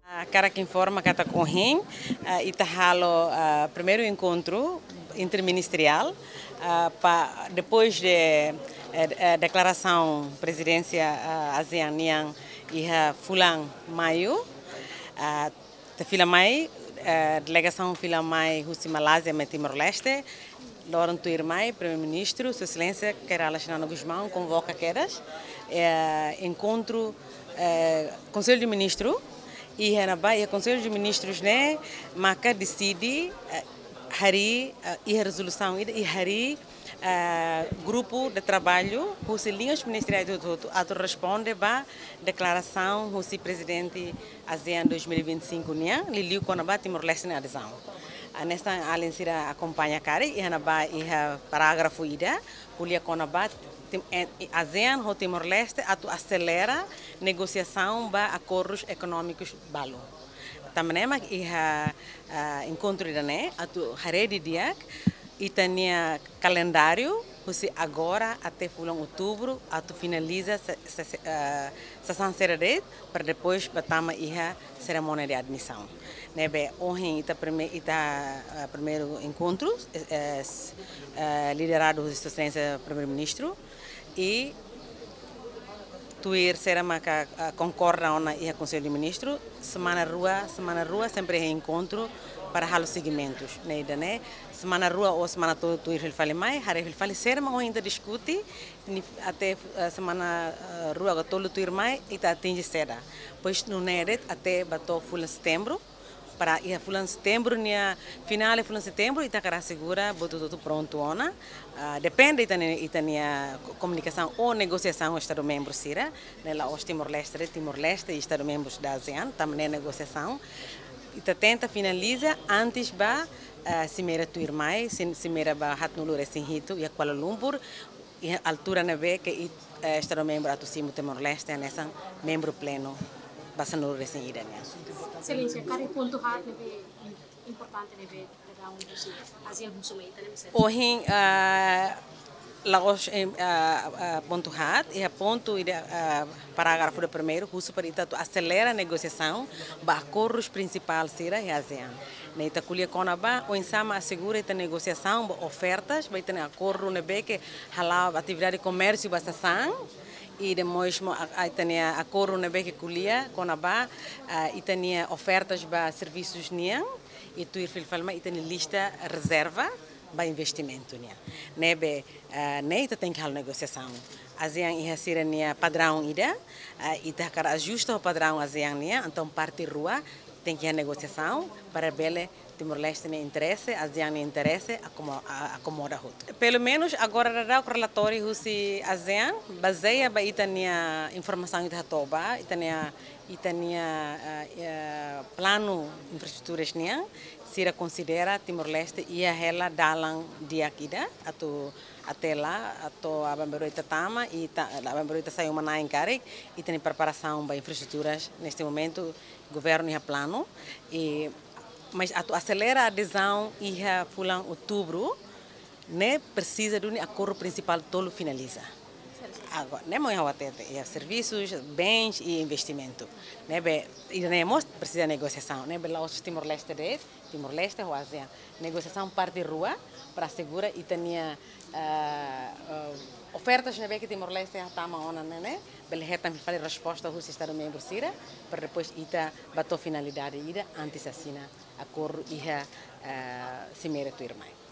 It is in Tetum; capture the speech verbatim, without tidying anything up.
Ah, hakarak informa katak ohin, ah, ita halo, ah, primeiru enkontru interministeriál, ah, pa, depois de, eh, eh, deklarasaun prezidénsia, ah, ASEAN nian iha fulan Maiu, ah, ita fila mai, eh, delegasaun fila mai husi Malázia mai Timor-Leste, loron tuirmai, Primeiru-Ministru, Sua Exelénsia Kay Rala Xanana Gusmão, konvoka kedas, eh, enkontru, eh, Konsellu de Ministru, iha ne'ebá, iha Konsellu de Ministrus ne'e, maka deside, eh, harii, eh, iha rezolusaun ida, i harii, eh, grupu de traballu, husi liñas ministeriais hotu-hotu, atu responde ba deklarasaun husi prezidente ASEAN dois mil e vinte e cinco nian, liuliu kona-ba Timor-Leste nia adezaun. Hanesan alin sira akompaña karik, iha ne'ebá iha parágrafu ida, ko'alia kona-ba Tim-, eh, ASEAN ho Timor-Leste atu aselera negosiasaun ba akordus ekonómikus balu. Tanba ne'e mak iha, ah, enkontru ida-ne'e, atu haree didi'ak, ita-nia kalendáriu, husi agora até fulan Outubru, atu finaliza se-, se-, se-, ah, sasán sira de'it, para depois ba tama iha serimónia de admisaun. Ne'ebé ohin ita prime-, ita, ah, primeiru enkontru, eh, eh, s-, eh, lideradu husi Sua Exelénsia Primeiru-Ministru, i tuir sira maka, ah, konkorda ona iha Konsellu de Ministru, semana rua, semana rua sempre iha enkontru para halo segimentus. Ne'e ida-ne'e, semana rua ou semana tolu tuir fila fali mai, haree fila fali sira mak ohin ita diskute, ni até, eh, semana, eh, rua ka tolu tuirmai, ita atinje saida. Depois nune'e de'it até ba to'o fulan Setembru, para iha fulan Setembru nia, finál iha fulan Setembru, ita hakarak asegura buat hotu-hotu prontu ona. Ah, depende ita-nia, ita-nia ko-, komunikasaun ou negosiasaun ho Estadu membru sira, ne'e la'ós Timor-Leste, Timor-Leste i Estadu membrus da ASEAN, tanba ne'e negosiasaun. Ita tenta finaliza antes ba, ah, simeira tuirmai, sim-, simeira ba haatnulu-resin-hitu iha Kuala Lumpur, iha altura ne'ebé ke i-, eh, Estadu membru atu simu Timor-Leste hanesan membru plenu ba sanulu-resin-ida nian. Exelénsia, karik pontu haat ne'ebé im-, importante ne'ebé dadaun husi ASEAN husu mai ita ne'e, Exelénsia? Ohin, ah, la'ós, em, ah, ah, pontu haat, iha pontu ida, ah, parágrafu ida primeiru, husu para ita atu aselera negosiasaun ba akordus prinsipál sira iha ASEAN. Ne'e ita ko'alia kona-ba oinsá mak asegura ita negosiasaun ba ofertas, ba ita-nia akordu ne'ebé ke hala'o atividade komérsiu ba sasán, i demais mós a, a ita-nia akordu ne'ebé ke ko'alia kona-ba, ah, ita-nia ofertas ba servisus nian, i tuir fila fali mai ita-nia lista rezerva ba investimentu nian. Ne'ebé, ah, ne'e ita tenke halo negosiasaun. ASEAN iha sira-nia padraun ida, ah, ita hakarak ajusta ho padraun ASEAN nian, entaun parte rua tenke iha negosiasaun para bele Timor-Leste nia interese, ASEAN nia interese akomo-, a-, akomoda hotu. Pelumenus agora daudaun relatóriu husi ASEAN, bazeia ba ita-nia informasaun ita hato'o ba, ita-nia, ita-nia, ah, eh, planu infraestruturas nian, sira konsidera Timor-Leste iha hela dalan di'ak ida atu até lá, atu aban-bainrua ita tama, ita, aban-bainrua ita sai uma-na'in karik, ita-nia preparasaun ba infraestruturas neste momentu, governu iha planu, i, mas atu aselera adezaun iha fulan Outubru, ne'e presiza duni akordu prinsipál tolu finaliza. Agora, ne'e mak ha'u hatete, iha servisus, bens i investimentu. Ne'ebé, ida-ne'e mós presiza negosiasaun, ne'ebé la'ós Timor-Leste de'it, Timor-Leste ho ASEAN. Negosiasaun parte rua para asegura ita-nia, ah, ah, ofertas ne'ebé ke Timor-Leste hatama ona ne'e, bele hetan fali resposta husi Estadu membru sira, para depois ita bá to'o finalidade ida antes asina akordu iha, ah, simeira tuirmai.